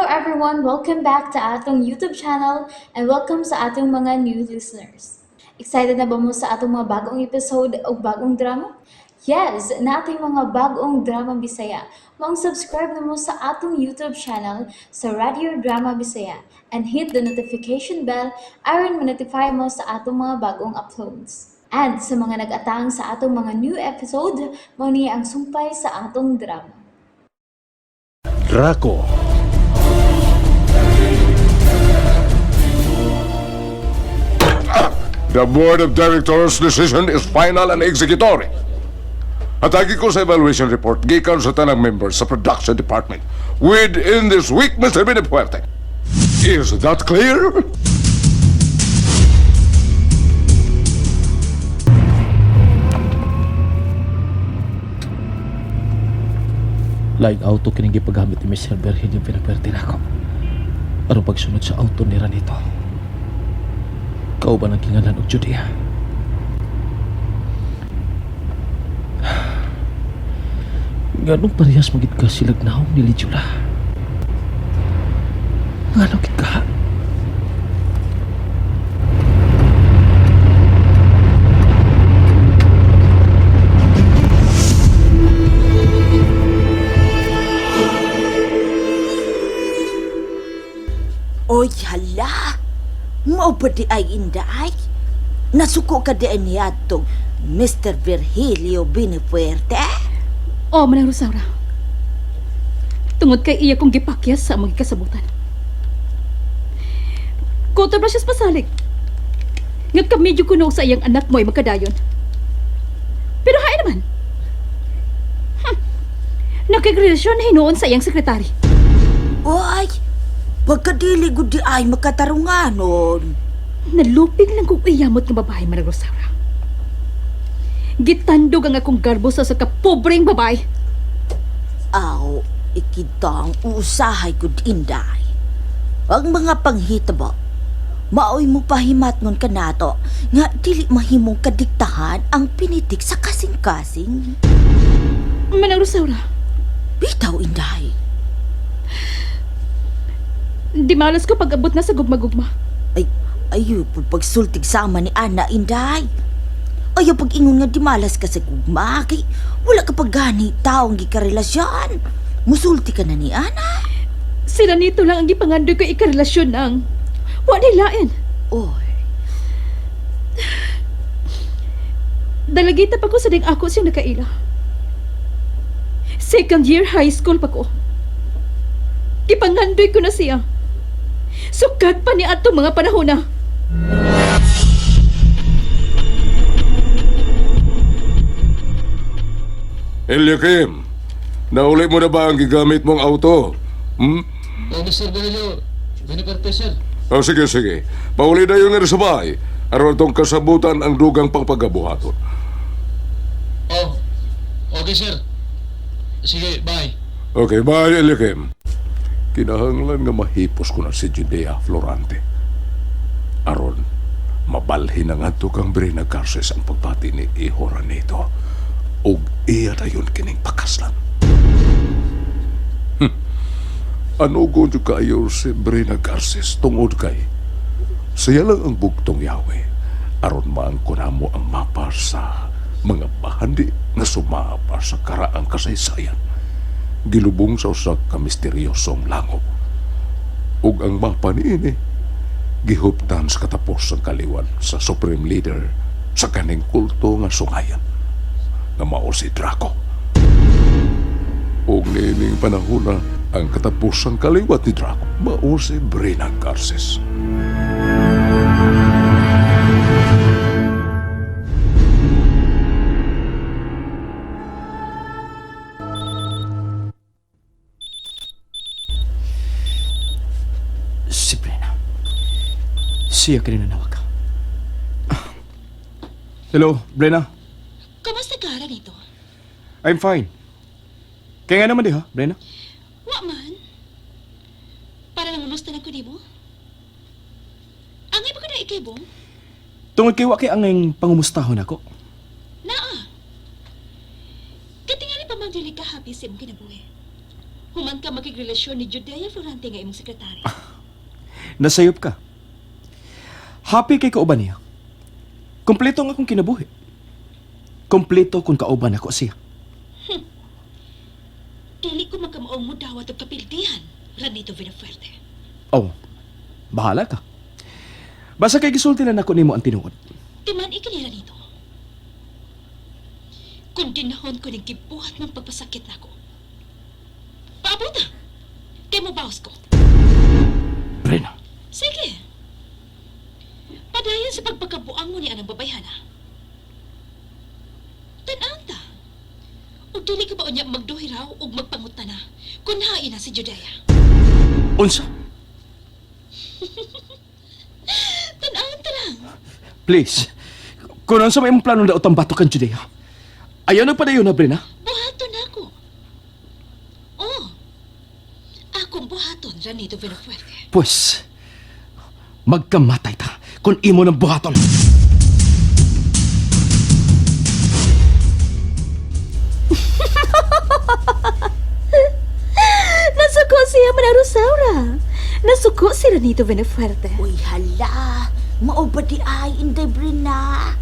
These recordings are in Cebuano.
everyone! Welcome back to atong YouTube channel and welcome sa atong mga new listeners. Excited na ba mo sa atong mga bagong episode o bagong drama? Yes, nating mga bagong drama Bisaya. Maong subscribe na mo sa atong YouTube channel sa Radio Drama Bisaya and hit the notification bell aron ma-notify mo sa atong mga bagong uploads. And sa mga nag-atang sa atong mga new episode, mao ni ang sumpay sa atong drama. Draco. The Board of Directors' decision is final and executory. Hatagi ko sa evaluation report gikan sa tanang members sa production department within this week, Mr. Benefuerte. Is that clear? Laing auto kining gipagamit ni Mr. Virgilio Vinapuerte nako. Aron pagsunod sa auto ni Ranito. Kauban ang kingalan og Judea. Nganong parehas magid ka silag naong ni Lijula? Ngano gid ka? Oy, hala! Mao pa di ay inday? Nasuko ka di ay niyadtong Mr. Virgilio Benefuerte? O, Manang Rosaura. Tungod kay iya kong gipakyas sa among gikasabutan. Kontra ba siya sa pasalig? Nga kamedyo kuno sa iyang anak mo ay magkadayon. Pero hain naman. Nakigrelasyon na hinuon sa iyang sekretary. Oy, pagkadili gud di ay makatarunganon. Nalupig lang kong iyamot nga babae, Manang Rosaura. Gitandog ang akong garbo sa kapobreng babae. Aw, ikitang usahay gud inday. Ang mga panghitabo, maoy mo pahimatngon kanato nga dili mahimong kadiktahan ang pinitik sa kasing-kasing. Manang Rosaura, Bitaw inday. di malas ko pag-abot na sa gugma-gugma. Ay, ayo po pagsultig sama ni Ana Inday. Ayaw pag-ingon nga di malas ka sa gugma, kay wala ka pag gani taong gikarelasyon. Musulti ka na ni Ana. Sila nito lang ang gipangandoy ko ikarelasyon ng wa nilain. Oy, Dalagita pa ko sa ding ako siyang nakaila. Second year high school pa ko. Gipangandoy ko na siya. Sukad pa ni ato mga panahon na. Eliakim, nauli mo na ba ang gigamit mong auto? Hmm? Oh, Mr. Virgilio, Benefuerte, sir. Oh, sige, sige. Pauli na yung sa bahay. Aron tong kasabutan ang dugang pangpagabuhaton. Oh, okay, sir. Sige, bye. Okay, bye, Eliakim. Kinahanglan nga mahipos ko na si Judea Florante. Aron, mabalhin na nga to kang Brina Garces ang pagbati ni Iho Ranito. Ug iya dayon kining pakaslan. Ano ko jud kaayo si Brina Garces tungod kay siya lang ang bugtong Yahweh aron maangko namo ang mapa sa mga bahandi nga sumapa sa karaang kasaysayan gilubong sa usa ka misteryosong langob. Ug ang mapa niini gihuptan sa katapos ang kaliwan sa Supreme Leader sa kaning kulto nga sungayan nga mao si Draco. Ug niining panahona ang katapusang kaliwat ni Draco mao si Brina Garces. Si Brena. Siya ka rin nanawag ka. Hello, Brena. Kumusta ka nito? I'm fine. Kaya nga naman di ha, Brena? Wa man. Para nangumusta lang ko nimo. Angay ba ka na ikay bong? Tungod kay wa kay angay pangumustahon ako. Naa. Katingali pa man dili ka happy sa imong kinabuhi. Human ka makigrelasyon ni Judea Florante nga imong sekretary. Nasayop ka. Happy kay kauban niya. Kompleto ang akong kinabuhi. Kompleto kung kauban ako siya. Dili ko magkamao mo dawat og kapildihan, Ranito Villafuerte. Oh, bahala ka. Basta kay gisulti na nako nimo ang tinuod. Timan ikini Ranito. Kung dinahon ko ning gibuhat ng pagpasakit nako. Paabot na. Kay mo bawas ko. Brena, Sige. Padayon sa pagpakabuang mo ni anang babayhana. Tan-ang ta. O dili ka ba unya magduhiraw ug magpangutana kung hain na si Judea? Unsa? Tan-ang ta lang. Please. Kung unsa may imong plano na utang bato kang Judea. Ayaw na padayon na, Brena. Buhaton ako. Oh. Akong buhaton, Ranito Villafuerte. Pues, magkamatay ta kung imo ng buhaton. Nasuko siya, Mana Rosaura. Nasuko si Ranito Villafuerte. Uy, hala. Mao ba di ay, Inday Brina?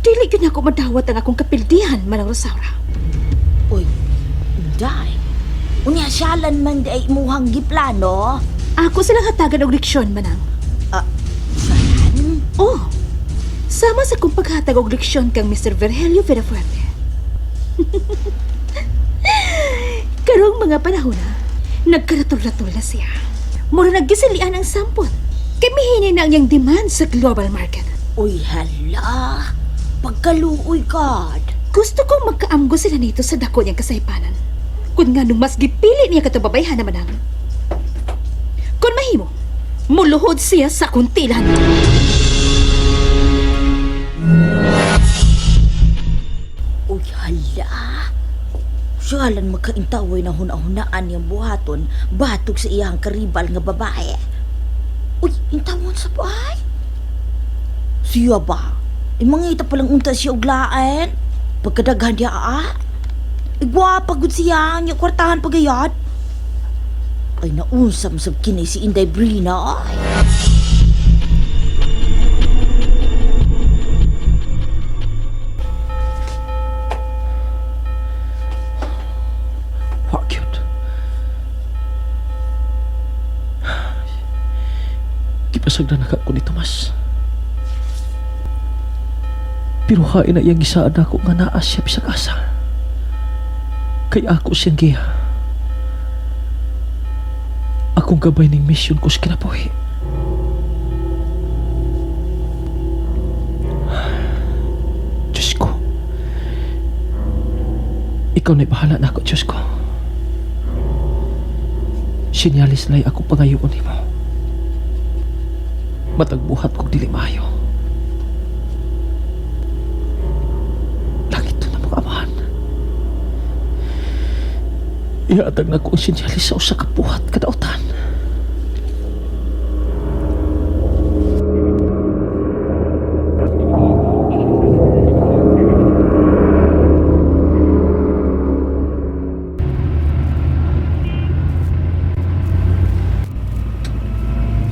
Dili gyud nako madawat ang akong kapildihan, Manang Rosaura. Uy, Inday. Unya siyalan man di ay imuhang giplano. Ako silang hatagan og leksyon, Manang. Ah, saan? Oh, sama sa kong paghatag og leksyon kang Mr. Virgilio Villafuerte. Karong mga panahon na, nagkaratol-ratol na siya. Mura naggisilian ang sampot. Kay mihini na ang iyang demand sa global market. Uy, hala. Pagkaluoy, God. Gusto kong magkaamgo sila nito sa dako niyang kasaypanan. Kung nga nung mas gipili niya katubabayhan naman ang. Kung mahimo, muluhod siya sa kuntilan. Uy, hala. Siyalan magkaintaway na huna-hunaan niyang buhaton batog sa iyang karibal nga babae. Uy, intawon sa buhay. Siya ba? Imangita palang unta siya og lain. Pagkadaghan niya, ah. Igwapa gud siya, niya kwartahan pagayad. Ay, naunsam sab kini si Inday Brina, ay. Wa cute. Gipasagdan na ka ko ni Tomas. Pero hain na iyang gisaad ako nga naa siya bisag asa. Kay ako siyang giya. Akong gabay ning misyon ko sa kinabuhi. Diyos ko. Ikaw na'y bahala na ako, Diyos ko. Sinyalis lay ako pangayoon nimo. Matagbuhat kog dili maayo. Langit na mga amahan. Ihatag na ko ang sinyalis sa usa ka buhat kadautan.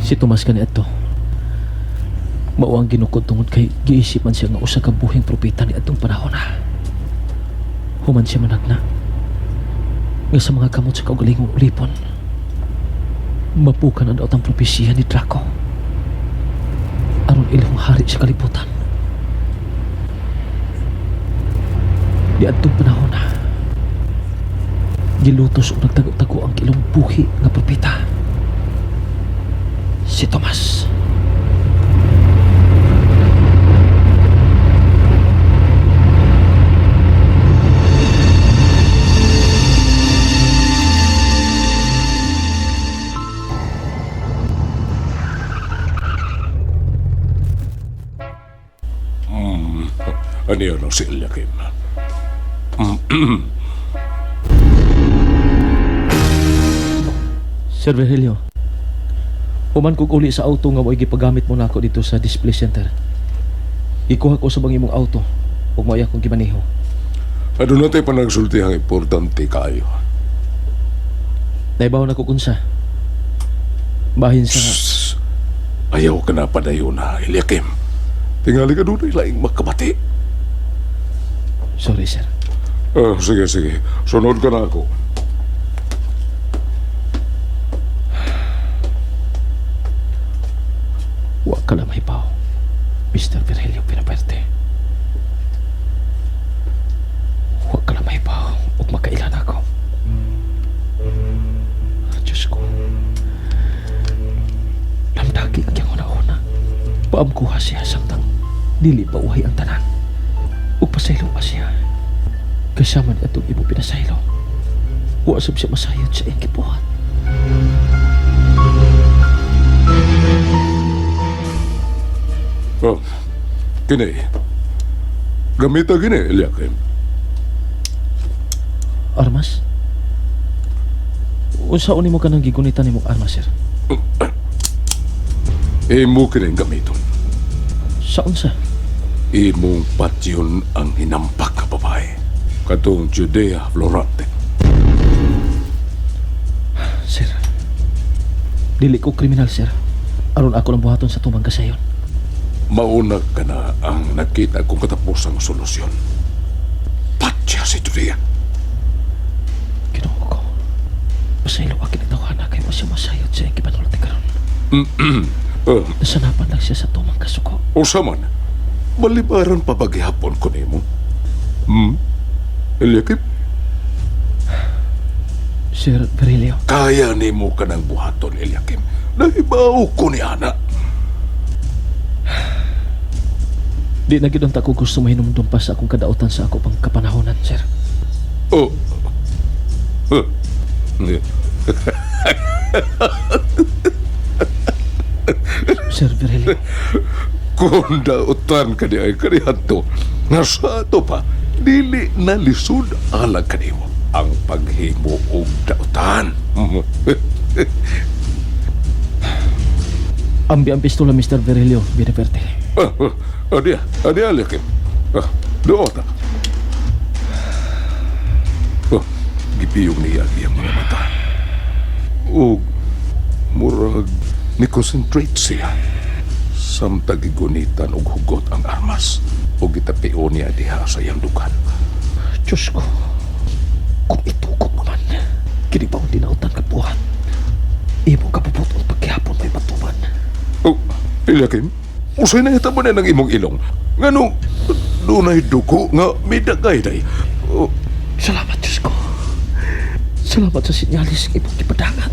Si Tomas kani adto. Mao ang ginukod tungod kay giisip man siya nga usa ka buhing propeta ni adtong panahon na. Human siya managna. Nga sa mga kamot sa kaugalingong ulipon. Mapukan ang daotang propesiya ni Draco. Aron ilong hari sa kalibutan. Di adtong panahon na. Gilutos og nagtago-tago ang ilong buhi nga propeta. Si Tomas. Ano yun ang si Eliakim? Sir Virgilio, human kog uli sa auto nga mo'y gipagamit mo nako dito sa display center. Ikuha ko sa bang imong auto ug mo'y akong gimaneho. Ano na tayo panagsulti ang importante kayo. Naibaw na ko kunsa. Bahin sa... Shhh! Ayaw ka na padayon na, Eliakim. Tingali ka doon ay laing makabati. Sorry, sir. Ah, sige, sige. Sunod ka na ako. Wa ka na mahibaw, Mr. Virgilio Pinaperte. Wa ka na mahibaw ug makailan ako. Diyos ko. Lamdagi ang iyang una-una. Paamkuha siya samtang dili pa uhay ang tanan. Ug pasaylo pa siya. Kasama ni atong imo pinasaylo. Wa sab siya masayod sa iyang gibuhat. Oh, kini. Gamita gini, Eliakim. Armas? Unsa uni mo kanang gigunitan nimong armas, sir? Imo kining gamiton. Sa unsa? Imong patyon ang hinampak ka babae. Katong Judea Florante. Sir, dili ko kriminal, sir. Aron ako lang buhaton sa tumang kasayon. Mauna ka na ang nakita kong katapusang solusyon. Patya si Judea. Ginoo ko. Pasaylo ang kinagtawhana kay mo siya masayod sa iyang gipanulti karon. Nasanapan lang siya sa tumang kasuko. Usa man, balibaran pa paghihapon ko nimo. Hmm? Eliakim, Sir Virilio, kaya nimo ka ng buhaton, Eliakim. Nahibaw ko ni Ana. di na gid unta ko gusto mahinumdum pa sa akong kadautan sa ako pang kapanahonan, sir. Oh. Huh. Sir Virilio, Kung dautan ka di ay kaniadto, nga sa ato pa, dili na lisod alang kanimo ang paghimo og dautan. ambi ang pistola, Mr. Virilio, Binaperte. Ah, ah, Adiya, adiya, Eliakim. Ah, doon ta. Oh, gipiyong niya ang iyang mga mata. O, murag, ni-concentrate siya. Samtag gigunitan og hugot ang armas o gitapio niya diha sa iyang dukan. Diyos ko, kung itukod mo man, kini ba ang dinautan ka buhat? Imo kapuputon pagkihapon may matuman. Oh, Eliakim, usay na hitabo na ng imong ilong. Nganong, dunay dugo nga midagay day. Oh, Salamat, Diyos ko. Salamat sa sinyalis ng imong gipadangan.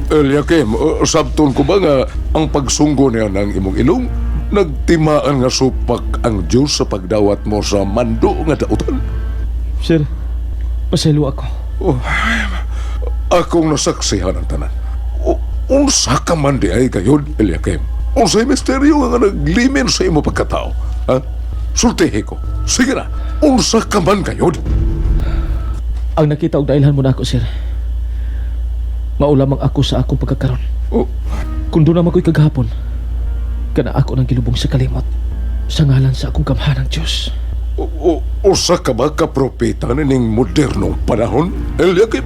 Eliakim, sabton ko ba nga ang pagsunggo niya ng imong ilong? Nagtimaan nga supak ang Diyos sa pagdawat mo sa mando nga dautan. Sir, pasaylo ako. Oh, akong nasaksihan ang tanan. O, unsa ka man di ay gayon, Eliakim? Unsay misteryo nga naglimin sa imo pagkatao? Ha? Sultihi ko. Sige na, unsa ka man gayon? Ang nakita og dailhan mo na ako, sir. Mao lamang ako sa akong pagkakaron. Oh, Kung doon naman ko'y kagahapon, kana ako nang gilubong sa kalimot sa ngalan sa akong gamhanang Diyos. o, usa ka ba ka propeta ning modernong panahon, Eliakim?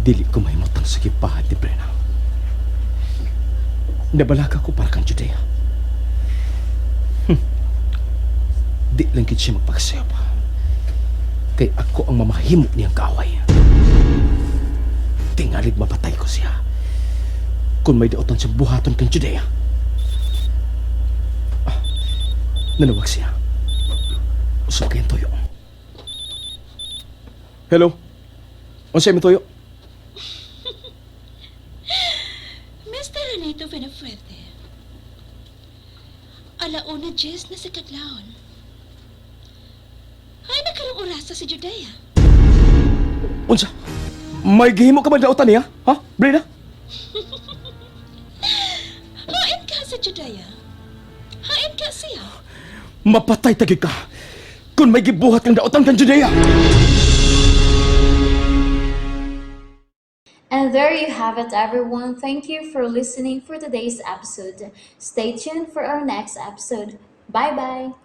Dili ko mahimutang sa gipahat ni Brenna. Nabalaka ko para kang Judea. Di lang gid siya magpakasayop. Kay ako ang mamahimo niyang kaaway. Tingalig mapatay ko siya. Kung may daotan siyang buhaton kang Judea. Ah, nanawag siya. Usap kayong toyo. Hello? Unsay mo toyo? Mr. Renito Penafuerte. Alauna Jess na sa Katlaon. Ay, nakarong orasa sa Judea. Unsa? May gihimo ka ba daotan niya? Ha? Brenda? Hain ka sa Judea. Hain ka siya. Mapatay tagi ka. Kung Kung may gibuhat kang daotan kang Judea. And there you have it, everyone. Thank you for listening for today's episode. Stay tuned for our next episode. Bye bye.